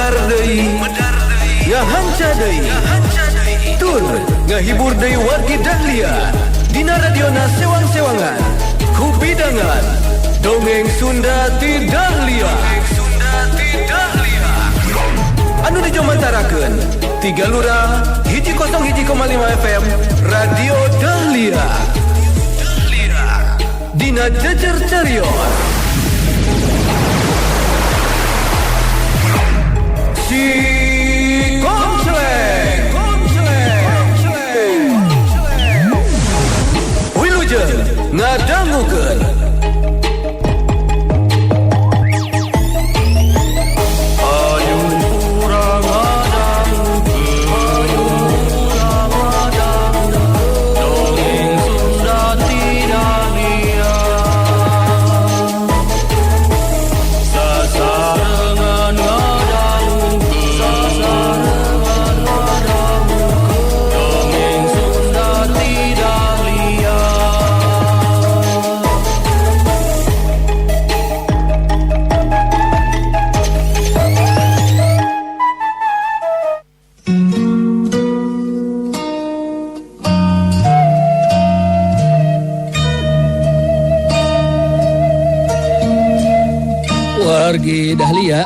Medar deui, ngahanca deui, tur ngahibur deui wargi Dahlia dina radiona sewang-sewangan kupidangan dongeng Sunda ti Dahlia. Anu dijomantarakeun tiga lurah 101,5 FM Radio Dahlia dina Jejer Carios Si Konsleng. Wilujeng ngadangukeun. Wargi Dahlia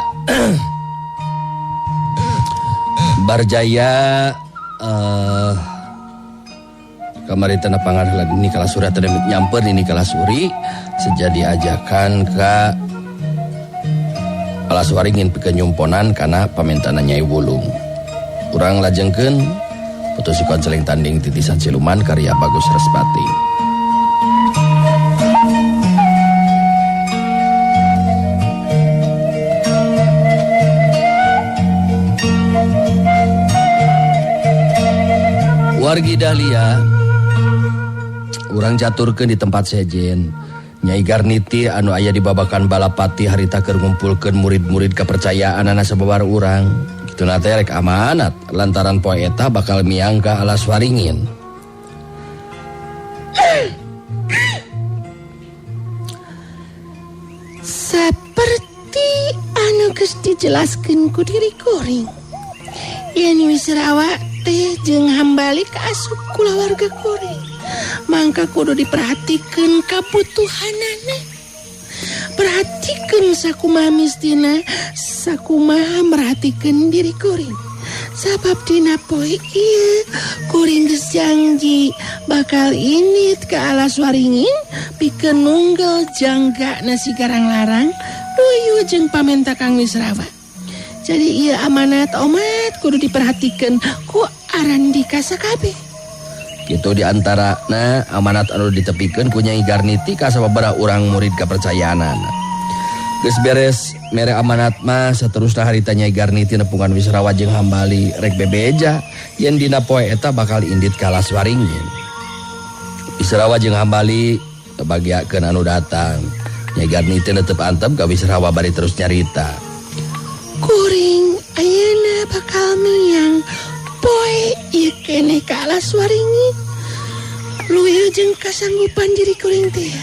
Barjaya kamari teh nepangan heula ini kalasuri teh nyamper ini kalasuri sejadi ajakan ka Alas Waringin pikeun nyumponan kana pamentanan Nyai Wulung. Urang lajengkeun putus si konseling tanding titisan siluman karya Bagus Respati. Wargi Dahlia, urang caturkeun di tempat sejen. Nyai Garniti anu aya di babakan Balapati harita keur ngumpulkeun murid-murid kepercayaanana sababar urang. Kituna teh rek amanat lantaran poe eta bakal miang ka Alas Waringin. Seperti anu geus dijelaskeun ku diri kuring. Yen Wisrawa teh jeung Hambali kaasup kulawarga kuring. Mangka kudu diperhatikeun kabutuhanana. Perhatikeun sakumaha mistina, sakumaha merhatikeun diri kuring. Sabab dina poe ieu kuring geus janji bakal init ka Alas Waringin pikeun nunggel jangga nasi garang larang luyu jeung pamenta Kang Wisrawa. Jadi ieu amanat omat kudu diperhatikeun ku Arandika sakabeh. Kitu diantarana amanat anu ditepikeun ku Nyai Garniti ka sababaraha urang murid kapercayaanana. Geus beres mere amanat mah saterusna harita Nyai Garniti nepungan Wisrawa jeung Hambali rek bebeja yen dina poe eta bakal indit ka Alas Waringin. Wisrawa jeung Hambali bagiakeun anu datang. Nyai Garniti netep antep ka Wisrawa bari terus nyarita. Kuring ayeuna bakal miang poe ieu keneh ka Alas Waringin. Luwih jeung kasanggupan diri kuring teh.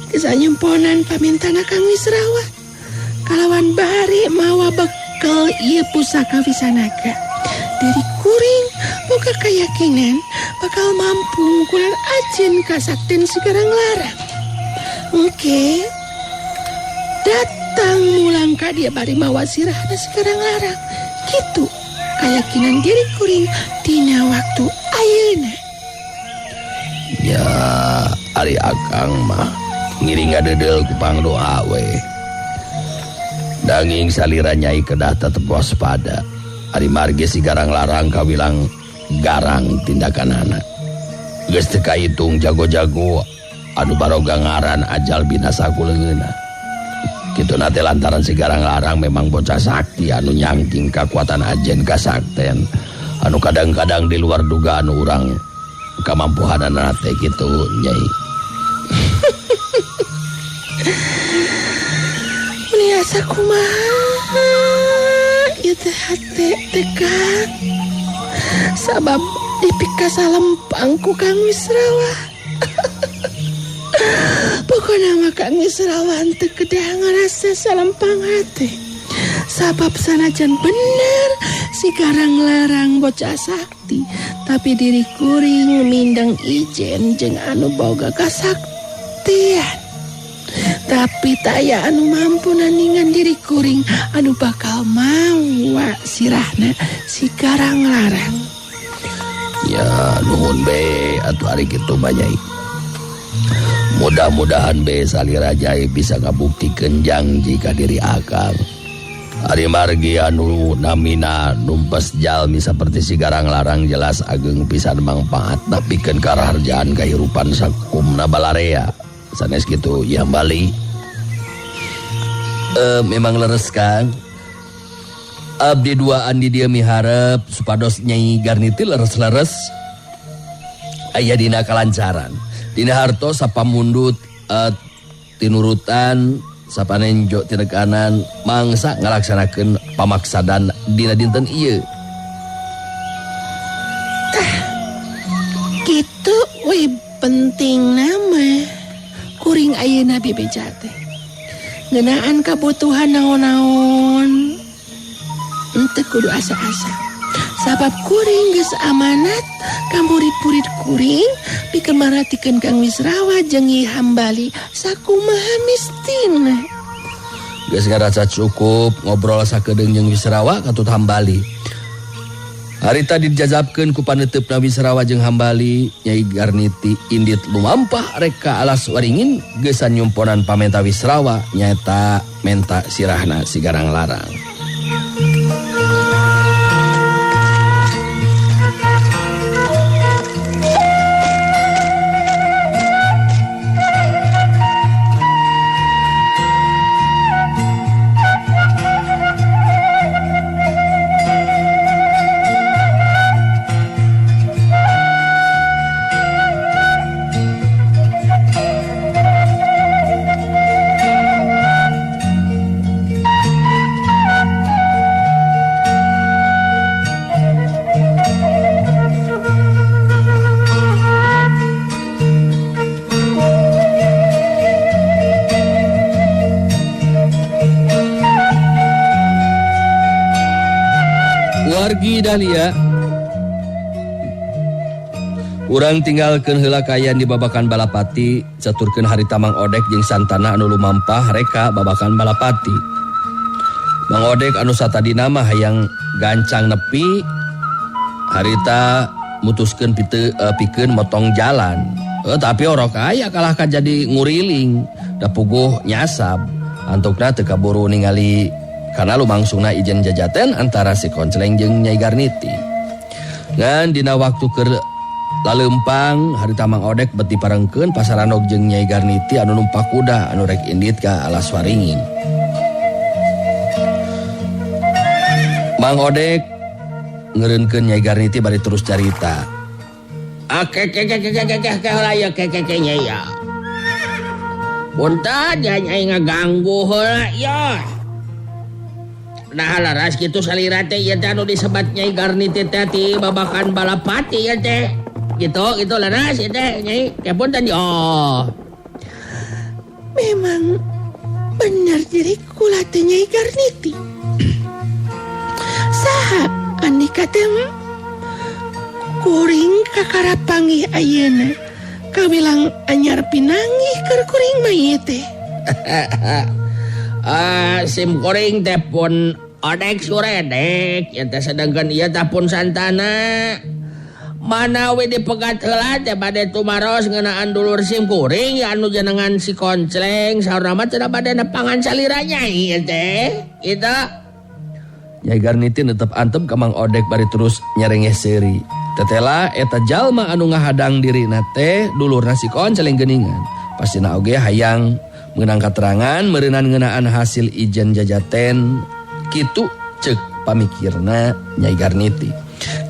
Geus nyumponan pamintana Kang Wisrawa. Kalawan bari mawa bekel ieu pusaka Wisanaka. Diri kuring boga keyakinan bakal mampu ngungkulan ajin kasakten si Garang Larang. Oke. Datang mulang ka dia bari mawa sirahna si Garang Larang. Kitu keyakinan diri kuring dina waktu ayeuna. Ya, ari akang mah ngiring ngadeudel ku pangdoa we. Danging salira Nyai kedah tetep waspada. Ari margi si Garang Larang kawilang garang tindakanana. Geus teu kahitung jago-jago anu baroga ngaran ajal binasa ku leungeunna. Kituna teh lantaran si Garang Larang memang bocah sakti anu nyangking kakuatan ajen kasakten. Anu kadang-kadang di luar dugaan urang kamampuhanana teh kitu Nyai. Meni asa kumaha ieu teh hate tekan. Sabab dipikasalempang ku Kang Wisrawa. Pokona mah Kang Wisrawa teu kedah ngarasa salempang hate. Sabab sanajan bener si Garang Larang bocah sakti, tapi diri kuring mindeng ijen jeung anu boga kasaktian. Tapi taya anu mampu nandingan diri kuring anu bakal mawa sirahna si Garang Larang. Ya nuhun be atuh ari kitu mah Nyai. Mudah-mudahan be salira Nyai bisa ngabuktikeun janji ka diri akang. Ari margi anu namina numpes jalmi saperti si Garang Larang jelas ageng pisan mangpaatna pikeun karaharjaan kahirupan sakumna balarea. Sanes kitu ya Bali. Memang leres Kang. Abdi duaan di dieu miharep supados Nyai Garniti leres-leres aya dina kalancaran. Dina hartos sapamundut tinurutan sapanenjo tinekanan mangsa ngalaksanakeun pamaksadan dina dinten ieu. Tah kitu we penting nama kuring ayeuna bebeja teh. Ngeunaan kabutuhan naon-naon henteu kudu asa-asa. Sabab kuring geus amanat ka murid-murid kuring pikeun maratikeun Kang Wisrawa jeung Nyi Hambali sakumaha mistina. Geus ngarasa cukup ngobrol sakedeung jeung Wisrawa katut Hambali. Harita dijajabkeun ku paneuteup Wisrawa jeung Hambali, Nyai Garniti indit lumampah rek ka alas waringin geusan nyumponan pamenta Wisrawa nyaeta menta sirahna si Garang Larang. Wargi Dahlia, urang tinggalkeun heula kaayaan di babakan Balapati, caturkeun harita Mang Odek jeung Santana anu lumampah reka babakan Balapati. Mang Odek anu satadina mah hayang gancang nepi, harita mutuskeun pikeun motong jalan. Tapi orok aya kalah ka jadi nguriling, da puguh nyasab. Antukna teu kaburu ningali karena lumangsungna ijen jajaten antara si Koncleng jeung Nyai Garniti. Ngan dina waktu keur laleumpang harita Mang Odek beti parengkeun pasaranok jeung Nyai Garniti anu numpak kuda anu rek indit ka alas waringin. Mang Odek ngeureunkeun Nyai Garniti bari terus carita. Nyai. Punten ya Nyai ngaganggu heula ya. Nah laras kitu salira teh ieu teh anu disebat Nyai Garniti teh ti babakan Balapati ieu teh. Gitu gitu laras ieu teh Nyai. Teh punten oh. Memang bener diri kula teh Nyai Garniti. Saha andika teh kuring kakara panggih ayeuna kawilang anyar pinanggih keur kuring mah ieu teh. Sim kuring teh pun Odek suredek ya teh sedangkan ieu teh pun Santana. Manawi dipegat heula teh bade tumaros ngeunaan dulur sim kuring ya anu jenengan si Koncleng saurna mah teu bade nepangan salira Nyai ieu teh. Kitu. Nyai Garniti netep antem ka Mang Odek bari terus nyerengeh seuri. Tetela eta jalma anu ngahadang dirina teh dulurna si Koncleng geuningan. Pastina oge hayang meunang katerangan meureunan ngeunaan hasil ijen jajaten kitu ceuk pamikirna Nyai Garniti.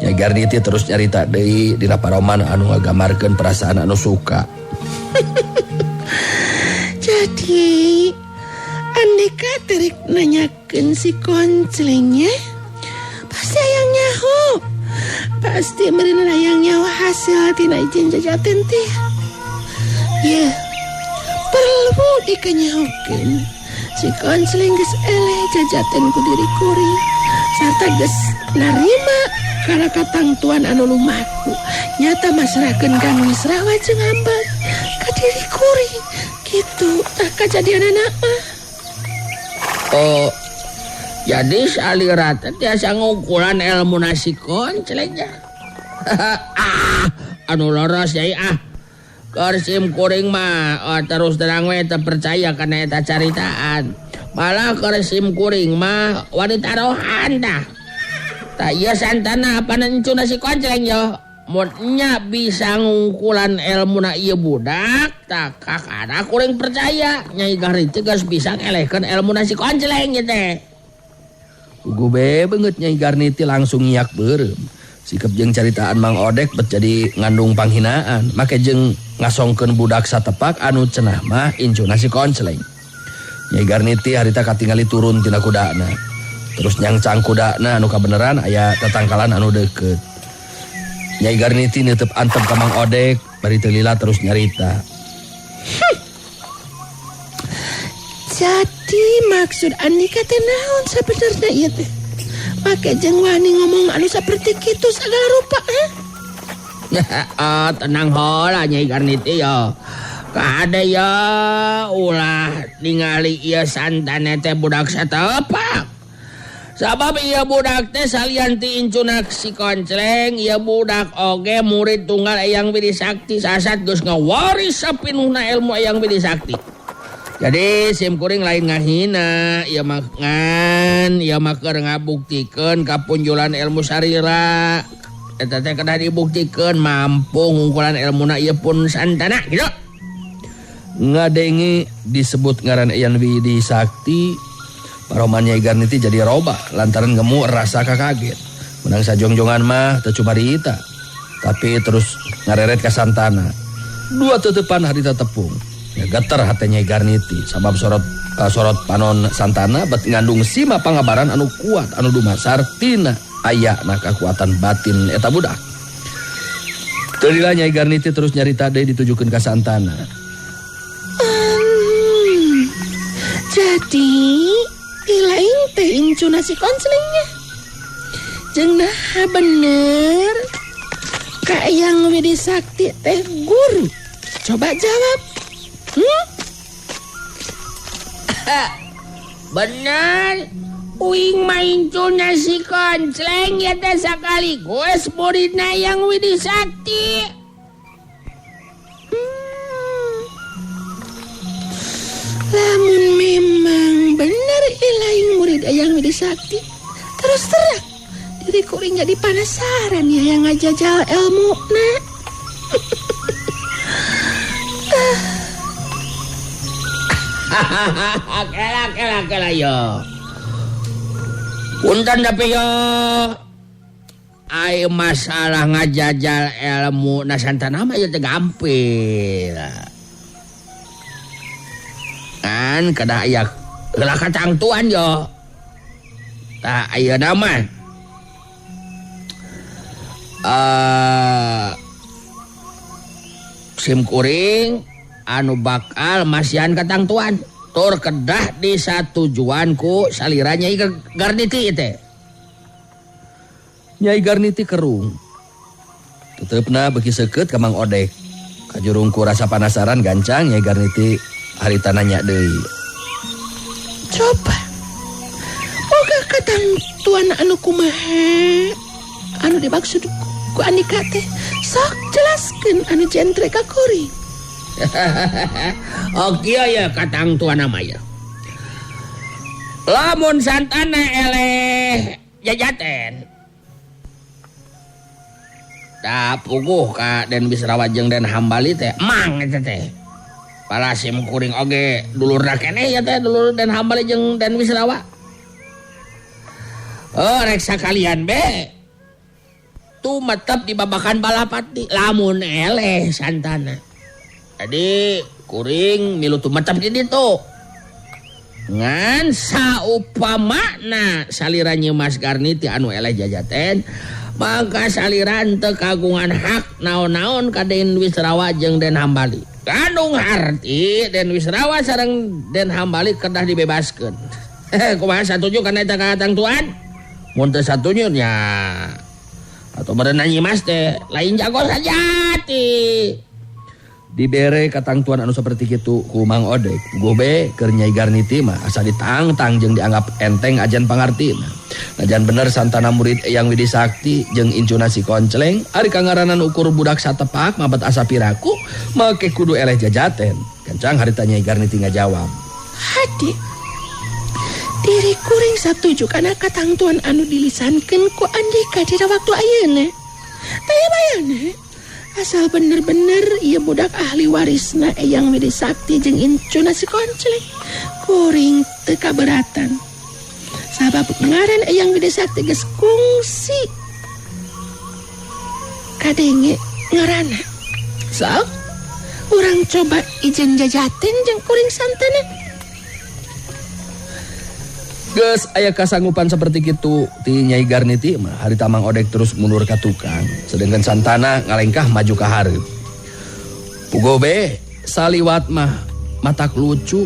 Nyai Garniti terus nyarita deui dina paroman anu ngagambarkeun perasaan anu suka. Jadi andika terik nanyakeun si Konclengnya pasti hayang nyaho. Pasti meureun hayang nyaho hasil tina ijen jajaten teh. Ye, perlu dikenyahokeun Si konseling geus eleh jajaten ku diri kuring sarta geus narima kana katangtuan anu lumaku. Nyata masrahkeun Kang Wisrawa jeung Hambali ka diri kuring. Kitu tah kajadianana mah. Oh, jadi salira teh tiasa ngukulan ilmu nasi koncleng nya. Ah, anu loros yai ah. Keur sim kuring mah terus terang we teu percaya kana eta caritaan. Malah keur sim kuring mah wani taruhan tah. Tah ieu santana apana encu nasi koncleng yo. Mun nya bisa ngungkulan ilmuna ieu budak tah kakara kuring percaya Nyai Garniti geus bisa ngelehkeun ilmu nasi koncleng ieu teh. Puguh be beungeut Nyai Garniti langsung ngiak beureum. Sikep jeung caritaan Mang Odek bet jadi ngandung panghinaan, make jeung ngasongkeun budak satepak anu cenah mah incu nasi koncleng. Nyai Garniti harita katingali turun tina kudana. Terus nyangcang kudana anu kabeneran aya tetangkalan anu deukeut. Nyai Garniti neuteub antep ka Mang Odek bari teu lila terus nyarita. Jadi maksud Andika teh naon sabenerna ieu teh? Make jeung wani ngomong anu saperti kitu sagala rupa, ha? Ah, tenang heula Nyai Garniti yo. Kade yo ulah ningali ieu santana teh budak satepak. Sabab ieu budak teh salian ti incuna si koncleng, ieu budak oge murid tunggal Eyang Widi Sakti sasat geus ngawaris sapinuhna ilmu Eyang Widi Sakti. Jadi sim kuring lain ngahina, ieu mah ngan, ieu mah keur ngabuktikeun kapunjulan ilmu sarira. Eta teh kedah dibuktikeun mampu ngungkulan ilmuna ieu pun santana gitu. Ngadenge disebut ngaran Eyang Widi Sakti, paroman Nyai Garniti jadi roba lantaran ngemu rasa kakaget. Menang sajongjongan mah teu cumarita, tapi terus ngareret ka santana. Dua tetepan harita tepung. Ya geter hate Nyai Garniti sabab sorot panon santana bet ngandung sima pangabaran anu kuat anu dumasar tina ayana kakuatan batin eta budak. Teu lila Nyai Garniti terus nyarita deui ditujukeun ka santana. Jadi ilaing teh incu nasi konselingnya. Jeung naha bener ka Eyang Widi Sakti teh guru. Coba jawab. Bener, uing main cuna si koncleng ya teh sekaligus muridna Eyang Widi Sakti. Lamun memang bener ilaing murid Eyang Widi Sakti, terus terang diri kuring jadi penasaran ya yang ngajajal ilmu na. Kela kela kela yo. Punten tapi yo. Ai masalah ngajajal ilmu na santana mah ieu teh gampil. Kan kedah aya heula katangtuan yo. Tah ayeuna mah sim kuring anu bakal masihan katangtuan tur kedah disatujuan ku salira Nyai Garniti teh. Nyai Garniti kerung. Tetepna beuki seukeut ka Mang Odek. Kajurung ku rasa panasaran gancang Nyai Garniti harita nanya deui. Coba boga katangtuan anu kumaha anu dimaksud ku Andika teh, sok jelaskeun anu jentre ka kuring. Oke ya katangtuan nama ya. Lamun santana eleh jajaten. Da puguh ka Den Bisrawa jeung Den Hambali teh mang eta teh. Pala sim kuring oge dulurna keneh ya teh dulur Den Hambali jeung Den Wisrawa. Oh rek sakalian be. Tumetep di babakan Balapati lamun eleh santana. Jadi kuring milu tumetep di ditu. Ngan saupamana salira Nyi Mas Garniti anu eleh jajaten, maka salira teu kagungan hak naon-naon ka Den Wisrawa jeung Den Hambali. Kandung harti Den Wisrawa sareng Den Hambali kedah dibebaskeun. Kumaha satuju kana eta katangtuan? Mun teu satuju nya atau berenang Nyi Mas teh lain jago sajati. Dibere katangtuan anu seperti kitu ku Mang Odek. Gobe keur Nyai Garniti mah asa ditangtang jeung dianggap enteng ajan pangartina. Najan bener Santana murid Eyang Widi Sakti jeung incuna si Koncleng, ari kangaranan ukur budak satepak mabat asa piraku make kudu eleh jajaten. Kencang harita Nyai Garniti ngajawab. Hade, diri kuring satuju kana katangtuan anu dilisankeun ku andika dina waktu ayeuna. Taya bayana. Asal bener-bener ieu budak ahli warisna Eyang Widi Sakti jeung incuna si Koncleng. Kuring teu kaberatan. Sabab ngaran Eyang Widi Sakti geus kungsi kadenge ngaranna. Sok, urang coba ijen jajaten jeung kuring Santana. Geus aya kasanggupan seperti kitu ti Nyai Garniti mah harita Mang Odek terus mundur ka tukang, sedangkan Santana ngalengkah maju ka hareup. Pugo be saliwat mah matak lucu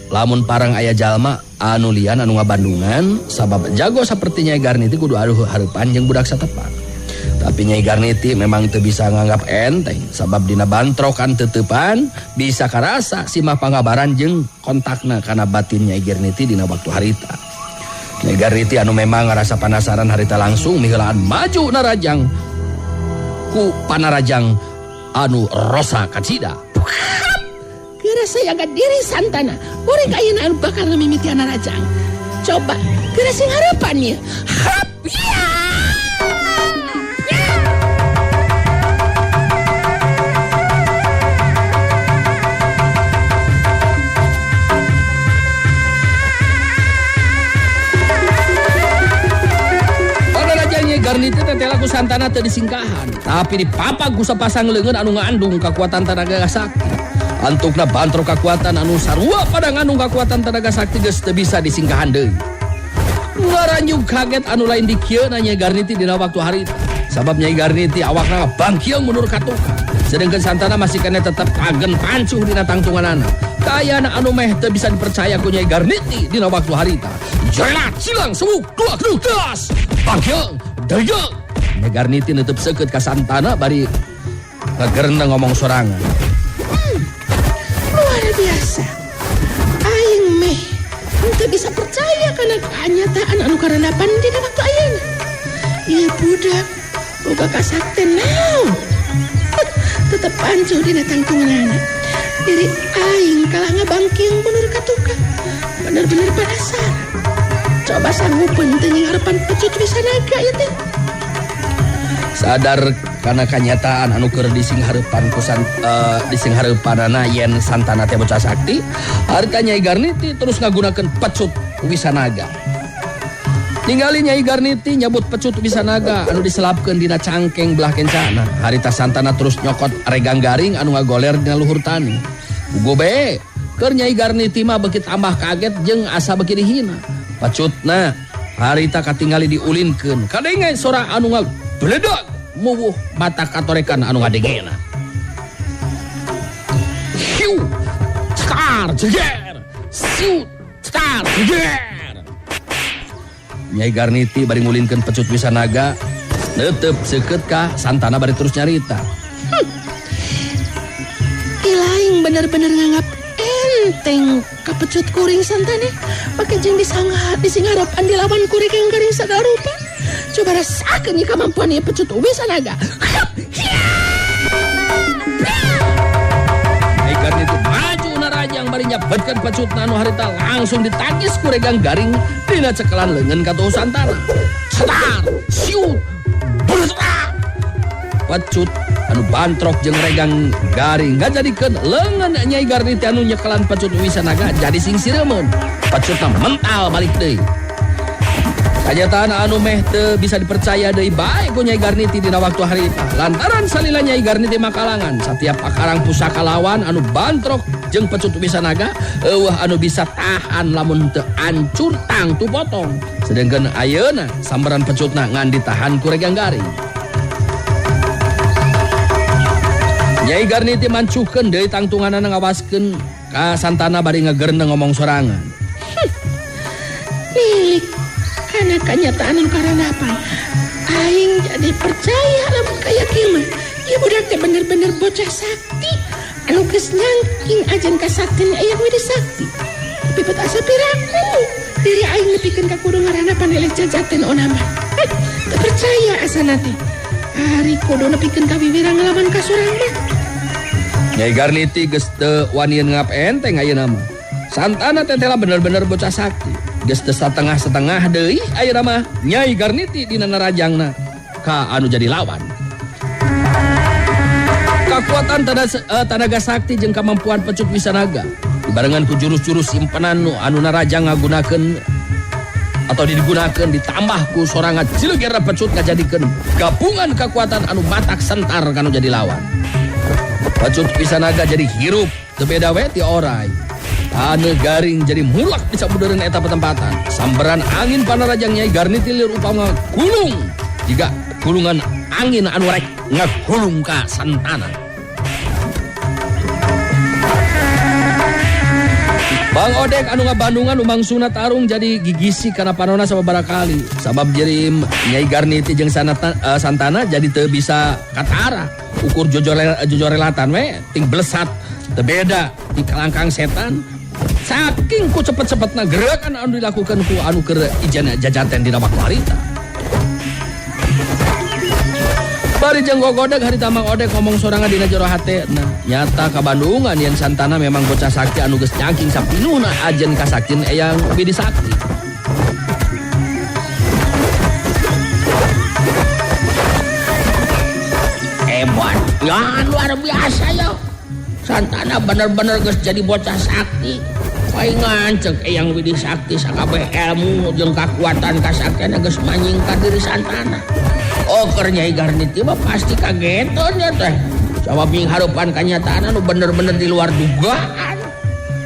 lamun parang aya jalma anu lian anu ngabandungan sabab jago saperti Nyai Garniti kudu aduh hareupan jeung budak satepak. Tapi Nyai Garniti memang teu bisa nganggap enteng sabab dina bantrokan teteupan bisa karasa simah pangabaran jeung kontakna kana batin Nyai Garniti dina waktu harita. Nyai Garniti anu memang ngarasa panasaran harita langsung miheulaan maju narajang ku panarajang anu rosa kacida. Geura saya diri Santana, kuring ayeuna anu bakal mimitian narajang. Coba geura sing harapan ieu. Hap ya. Garniti teh ku Santana teu disingkahan, tapi dipapag ku sapasang leungeun anu ngandung kakuatan tenaga sakti. Antukna bantrok kakuatan anu sarua pada ngandung kakuatan tenaga sakti geus teu bisa disingkahan deui. Ngaranjug kaget anu lain dikieuna Nyai Garniti dina waktu harita. Sabab Nyai Garniti awakna bangkieung mundur ka tukang. Sedengkeun Santana masih keneh tetep kagen pancuh dina tangtunganana. Kayana anu meh teu bisa dipercaya ku Nyai Garniti dina waktu harita. Jelat silang sewuk dua keduk das. Bangkieung deuyeung. Nyai Garniti neuteub seukeut ka Santana bari ngagerna ngomong sorangan. Luar biasa. Aing meh teu bisa percaya kana kanyataan anu karandapan dina waktu ayeuna. Ieu budak boga kasakten naon. Tetep pancuh dina tangtunganana. Diri aing kalah ngabangking mundur ka tukang. Bener-bener penasaran. Coba sanggupeun teu nyingharepan pecut Wisanaga ieu teh. Sadar kana kanyataan anu keur disinghareupan ku disinghareupanana yen Santana teh bocah sakti, harita Nyai Garniti terus ngagunakeun pecut Wisanaga. Ningali Nyai Garniti nyabut pecut Wisanaga anu diselapkeun dina cangkeng belah kencana. Harita Santana terus nyokot regang garing anu ngagoler dina luhur tani. Gobe, keur Nyai Garniti mah beuki tambah kaget jeung asa beuki dihina. Pecutna harita katingali diulinkeun. Kadenge sora anu ngabeledag muwuh mata katorekan anu ngadengena. Hiu, cetar, jeger, siu, cetar, jeger. Nyai Garniti bari ngulinkeun pecut Wisanaga, neuteup seukeut ka Santana bari terus nyarita. Ilaing bener-bener nganggap enteng ka pecut kuring Santana, pake jeung disingharepan dilawan kuring yang garing sagala rupa. Coba rasakeun ieu kamampuan ieu pecut Wisanaga. Nyai Garniti maju narajang bari nyabetkeun pecutna anu harita langsung ditangkis ku regang garing dina cekelan leungeun ka tuh Santana. Cetar, siut, berserak. Pecut anu bantrok jeung regang garing ngajadikeun leungeun Nyai Garniti anu nyekelan pecut Wisanaga jadi sing sireumeun. Pecutna mental balik deui. Kanyataan anu meh teu bisa dipercaya deui bae ku Nyai Garniti dina waktu harita. Lantaran salila Nyai Garniti makalangan satiap pakarang pusaka lawan anu bantrok jeung pecut Wisanaga eueuh anu bisa tahan lamun teu ancur tangtu potong. Sedengkeun ayeuna sambaran pecutna ngan ditahan ku Regang Garing. Nyai Garniti mancuhkeun deui tangtunganana ngawaskeun ka Santana bari ngegerneng ngomong sorangan. Milik kana kanyataan anu karanapan. Aing jadi percaya lamun kaya kieu mah. Ieu budak teh bener-bener bocah sakti. Anu geus nyangking ajan kasaktian Eyang Widi Sakti. Tapi bet asa piraku diri aing nepikeun ka kudu ngaranapan eleh jajaten ona mah. Teu percaya asana teh. Ari kudu nepikeun ka wiwira ngalaman ka surang mah. Nyai Garniti geus teu wanian ngap enteng ayeuna mah. Santana teh teh bener-bener bocah sakti. Geus teu satengah-setengah deui ayeuna mah Nyai Garniti dina narajangna ka anu jadi lawan. Kakuatan tanaga sakti jeung kamampuan pecut Wisanaga dibarengan ku jurus-jurus simpenan nu anu narajang ngagunakeun atau digunakeun ditambah ku sorangan cileger pecut ngajadikeun gabungan kekuatan anu matak sentar kanu jadi lawan. Pecut Wisanaga jadi hirup teu beda we ti orai. Anu garing jadi mulak bisa budereun eta petempatan. Sambaran angin panarajang Nyai Garniti lir upama gulung jiga gulungan angin anu rek ngagulung ka Santana. Bang Odek anu ngabandungan umangsuna tarung jadi gigisi kana panona sababaraha kali. Sabab jadi Nyai Garniti jeung Santana jadi teu bisa katara. Ukur jojorelatan we ting blesat teu beda di kalangkang setan. Saking ku cepet-cepetna gerakan anu dilakukan ku anu keur ijen jajaten dina waktu harita. Bari jeung gogodeg harita Mang Odek ngomong sorangan dina jero hate. Nah, nyata kabandungan yen Santana memang bocah sakti anu geus nyangking sapinuhna ajen kasaktin Eyang Widi Sakti. Hebat, ya luar biasa ya. Santana bener-bener geus jadi bocah sakti. Paingan cek Eyang Widi Sakti sakabeh ilmu jeung kakuatan kasaktian geus manying ka diri Santana. Oh, keur Nyai Garniti mah pasti kageton ya teh. Sabab nying harupan kanyataan anu bener-bener di luar dugaan.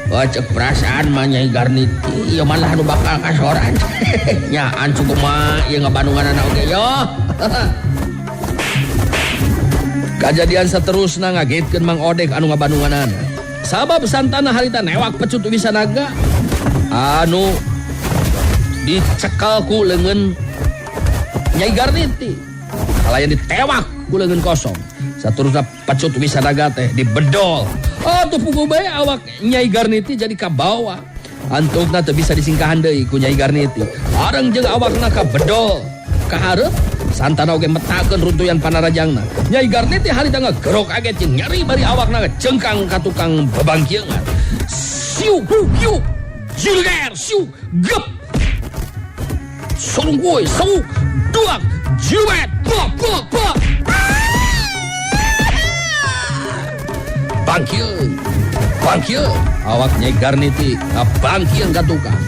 Oh, cek perasaan mah Nyai Garniti ieu malah anu bakal kasoran. Nyaan kumaha ieu ngabandunganana oge yo. Kajadian saterusna ngagetkeun Mang Odek anu ngabandunganana. Sabab Santana harita newak pecut Wisanaga anu dicekal ku leungeun Nyai Garniti. Kalayan ditewak ku leungeun kosong. Saterusna pecut Wisanaga teh dibedol. Oh, tuh puguh bae awak Nyai Garniti jadi kabawa. Antukna teu bisa disingkahan deui ku Nyai Garniti. Bareng jeung awakna kabedol ka hareup. Santana oge metakeun runtuyan panarajangna. Nyai Garniti harita ngagerok kaget jeung nyeri bari awakna ngejengkang ka tukang bebangkieungan. Siu hu hiu jilger siu gep. Sorong kuy sau duak jiwet pa pa pa. Bangkieun. Bangkieun awak Nyai Garniti ngabangkieun ka tukang.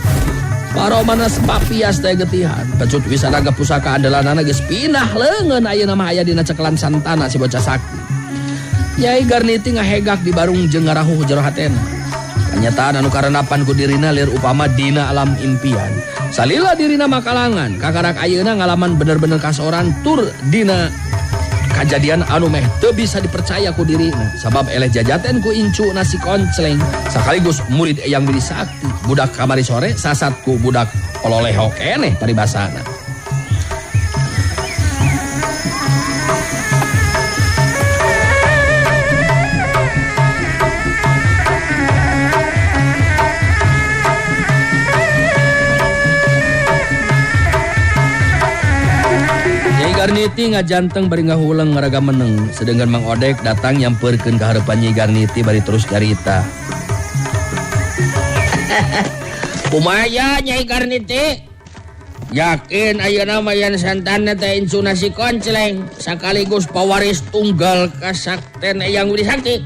Paromana papias teh getihan. Pecut Wisanaga pusaka andalanana geus pindah leungeun ayeuna mah aya dina cekelan Santana si bocah sakti. Nyai Garniti ngahegak di barung jeung ngarahuh jero hatena. Kanyataan anu karenapan ku dirina lir upama dina alam impian. Salila dirina makalangan, kakarak ayeuna ngalaman bener-bener kasoran tur dina kajadian anu meh teu bisa dipercaya ku dirina. Sabab eleh jajaten ku incu nasi koncleng sekaligus murid Eyang Widi Sakti. Budak kamari sore sasat ku budak ololeho keneh paribasana. Nyai Garniti ngajanteng bari ngahuleng ngaraga meneng. Sedangkan Mang Odek datang nyamperkeun ka hareupan Nyai Garniti bari terus carita. Kumaha Nyai Garniti? Yakin ayeuna mah yen Santana teh incuna si Koncleng sekaligus pawaris tunggal kasakten Eyang Widi Sakti.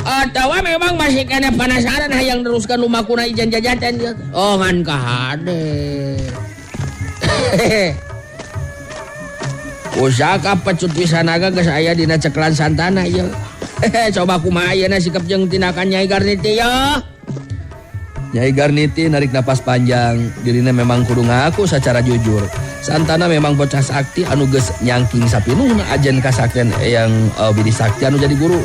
Atawa memang masih kena penasaran hayang neruskan lumakuna ijan jajaten. Oh ngan kahade. Pusaka pecut Wisanaga geus aya dina ceklan Santana ieu. Coba kumaha ayeuna sikap jeung tindakan Nyai Garniti ya. Nyai Garniti narik napas panjang, dirina memang kudu ngaku secara jujur. Santana memang bocah sakti anu geus nyangking sapinuhna ajen kasaktian yang Widi Sakti anu jadi guru.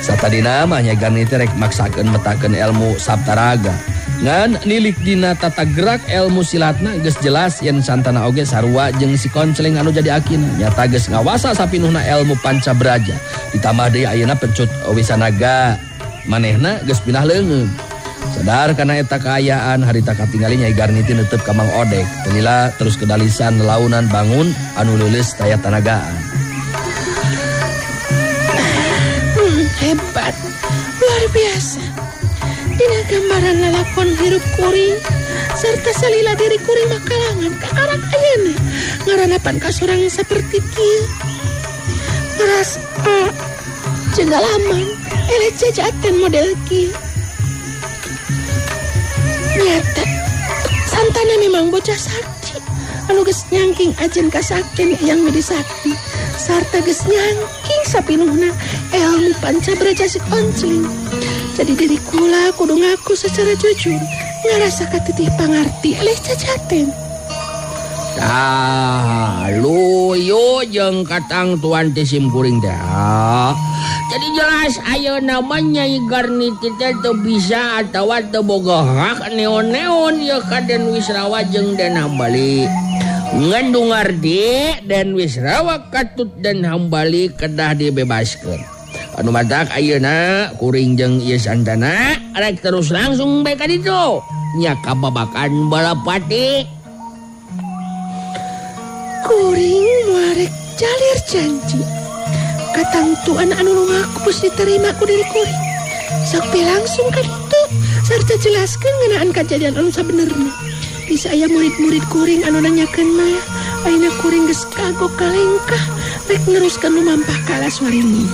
Satadina mah Nyai Garniti rek maksakeun metakeun ilmu Saptaraga. Ngan nilik dina tata gerak ilmu silatna geus jelas yen Santana oge sarua jeung si Konceleng anu jadi akina. Nyata geus ngawasa sapinuhna ilmu Pancabraja. Ditambah deui ayeuna pecut Wisanaga manehna geus pindah leungeun. Sadar kana eta kaayaan harita katingali Nyai Garniti netep ka Mang Odek. Tenila terus kedalisan launan bangun anu leuleus taya tanagaan. Hebat, luar biasa. Dina gambaran lalakon hirup kuring serta salila diri kuring makalangan kakarak ayeuna ngaranapan kasorang saperti kieu. Ngarasa jeung galaman eleh jajaten model kieu. Nyata Santana memang bocah sakti anu geus nyangking ajen kasakten yang Widi Sakti sarta geus nyangking sapinuhna ilmu Pancabraja si Konceling. Jadi diri kula kudu ngaku secara jujur ngarasa katitih pangarti eleh cacaten. Tah luyu jeung katang tuan ti sim kuring teh. Jadi jelas ayeuna mah Nyai Garniti teh teu bisa atawa teu boga hak neon-neon ieu ka Den Wisrawa jeung Den Hambali. Ngan dungardi Den Wisrawa katut Den Hambali kedah dibebaskeun. Anu matak ayeuna kuring jeung ieu Santana rek terus langsung bae ka ditu. Nya kababakan Balapati. Kuring moal rek jalir janji. Katangtuan anu nu ngaku geus diterima ku diri kuring. Sok pi langsung ka ditu sarta jelaskeun ngeunaan kajadian anu sabenerna. Bisa aya murid-murid kuring anu nanyakeun mah, ayeuna kuring geus kagok kalengkah rek neruskeun lumampah ka Alas Waringin.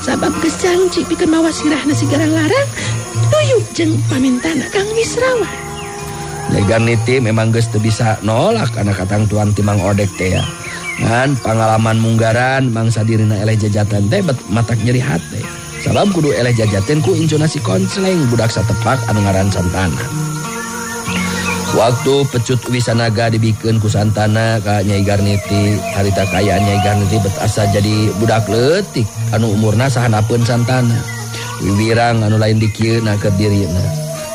Sabab geus janji pikeun mawa sirahna si Garang Larang duyuk jeung pamintana Kang Wisrawa. Nyai Garniti memang geus teu bisa nolak kana katangtuan ti Mang Odek teh ya. Ngan pangalaman munggaran mangsa dirina eleh jajatan teh matak nyeri hate. Sabab kudu eleh jajaten ku incuna si Konceleng budak satepak anu ngaran Santana. Waktu pecut Wisanaga dibikeun ku Santana ka Nyai Garniti, harita kaayaan Nyai Garniti bet asa jadi budak leutik anu umurna sahanapeun Santana. Wiwirang anu lain dikieuna keur dirina.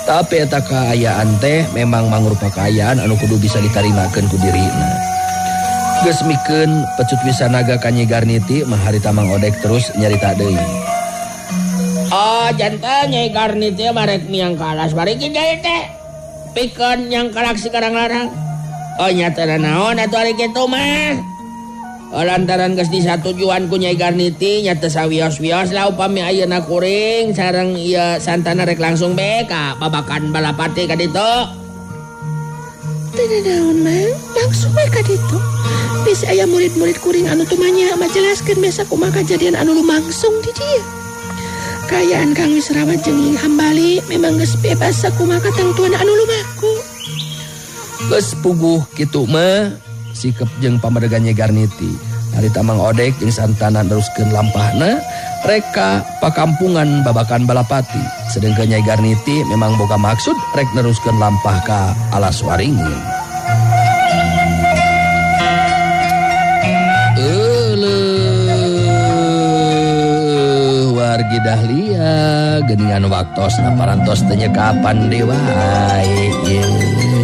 Tapi eta kaayaan teh memang mangrupa kaayaan anu kudu bisa ditarimakeun ku dirina. Geus mikeun pecut Wisanaga ka Nyai Garniti mah harita Mang Odek terus nyarita deui. Oh, jantan Nyai Garniti mah rek miang ka Alas Waringin deui teh. Pikeun yang kalak si Garang Larang. Oh nyata naon atuh ari kitu mah. Oh, lantaran geus disatujuan ku Nyai Garniti nyata sawios-wios lah upami ayeuna kuring sareng ieu Santana rek langsung bae ka babakan Balapati ka ditu. Teu naon mah, langsung bae ka ditu. Bisa aya murid-murid kuring anu tumanya mah jelaskeun biasa kumaha kajadian anu lumangsung di dieu. Kaayaan Kang Wisrawa jeung Hambali memang geus bebas sakumaha katangtuan anu lumaku. Geus puguh kitu mah sikep jeung pamadegan Nyai Garniti. Harita Mang Odek jeung Santana neruskeun lampahna rek ka pakampungan babakan Balapati. Sedengkeun Nyai Garniti memang boga maksud rek neruskeun lampah ka Alas Waringin. Wargi Dahlia geningan waktos naparantos teh kapan deui wae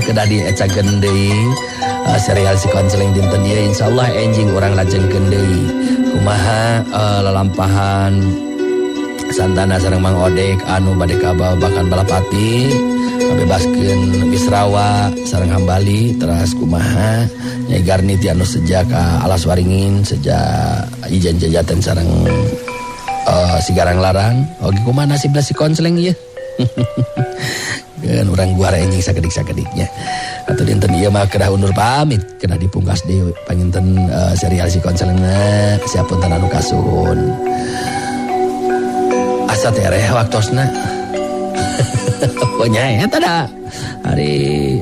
kedah diecakeun deui serial si Konseling dinten ieu insyaallah enjing urang lajengkeun deui kumaha lalampahan Santana sareng Mang Odek anu bade ka babakan Balapati ngabebaskeun Wisrawa sareng Hambali teras kumaha Nyai Garniti anu sejak ka Alas Waringin sejak ijen jajaten sareng si Garang Larang oge kumaha nasibna si Konseling ieu. Geun urang guara enjing sakedik-sakediknya. Atuh dinten ieu mah kedah undur pamit, kedah dipungkas deui panginten serial si Konselingna siapunten anu kasuhun. Asa tereh waktosna. Pokoknya eta da hari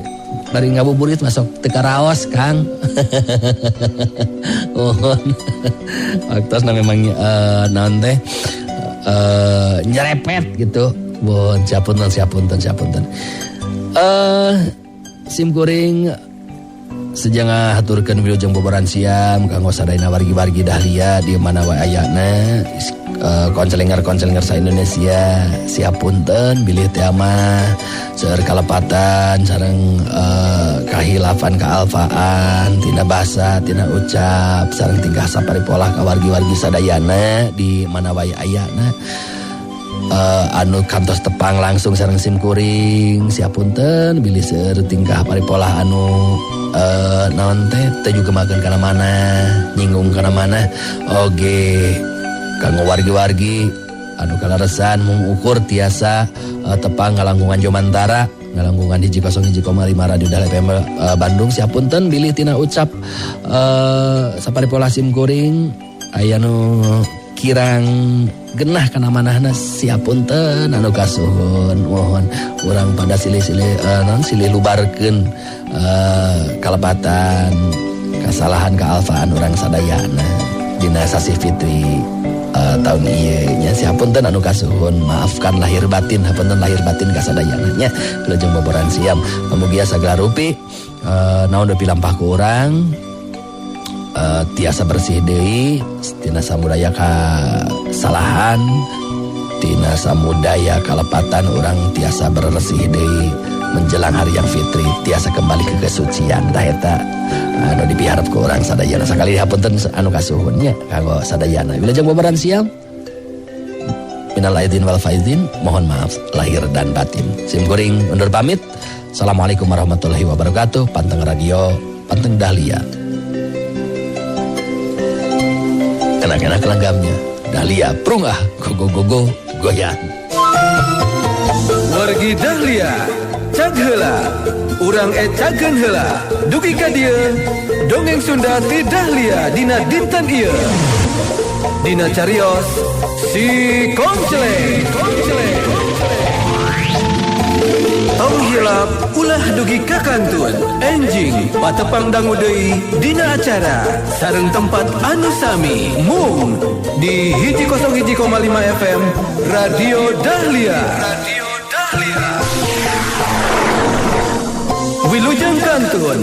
Bari ngabuburit masuk teu karaos Kang. Mohon. Waktosna memang naon teh nyerepet gitu. Mohon siapunten siapunten siapunten. Sim kuring sejanga haturkeun wilujeng boboran siam kanggo sadayana wargi-wargi Dahlia di mana wae ayana, koncelinger-koncelinger sa Indonesia, siapunten bilih teh mah seueur kalepatan sareng kahilafan kaalfaan tina basa tina ucap sareng tingkah saparipolah ka wargi-wargi sadayana di mana wae ayana. Anu kantos tepang langsung sareng sim kuring siapunten bilih seueur tingkah paripolah anu naon teh teu juga makan kana mana nyinggung kana mana. Oge kanggo wargi-wargi anu kalaresan mung ukur tiasa tepang ngalangkungan Jomantara ngalangkungan 101,5 Radio Dahlia FM Bandung, siapunten bilih tina ucap saparipolah sim kuring aya nu kirang genah kana manahna, siapunten anu kasuhun. Mohon urang pada silih-silih naon silih lubarkeun kalepatan kasalahan kaalfaan urang sadayana dina sasih fitri tahun ieu nya. Siapunten anu kasuhun, maafkan lahir batin, hapunten lahir batin ka sadayana nya. Wilujeng boboran siam, mugia sagala rupi naon deui pilampah ku urang tiasa bersih deui tina samudaya kasalahan tina samudaya kalepatan, urang tiasa bersih deui menjelang hari yang fitri, tiasa kembali ke kesucian. Tah eta anu dipiharep ku urang sadayana. Sakali hapunten anu kasuhun nya kanggo sadayana. Wilujeng boboran siam, minal aidin wal faizin, mohon maaf lahir dan batin. Sim kuring undur pamit. Assalamualaikum warahmatullahi wabarakatuh. Panteng radio, panteng Dahlia. Enak-enak langgamnya Dahlia prungah go go go go goyang. Wargi Dahlia cag heula urang ecakeun heula dugi ka dieu dongeng Sunda ti Dahlia dina dinten ieu dina carios si Konceleng. Tong hilap ulah dugi ka kantun enjing patepang dangu deui dina acara sareng tempat anu sami mung di 101,5 FM Radio Dahlia. Radio Dahlia. Wilujeng kantun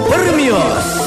permios.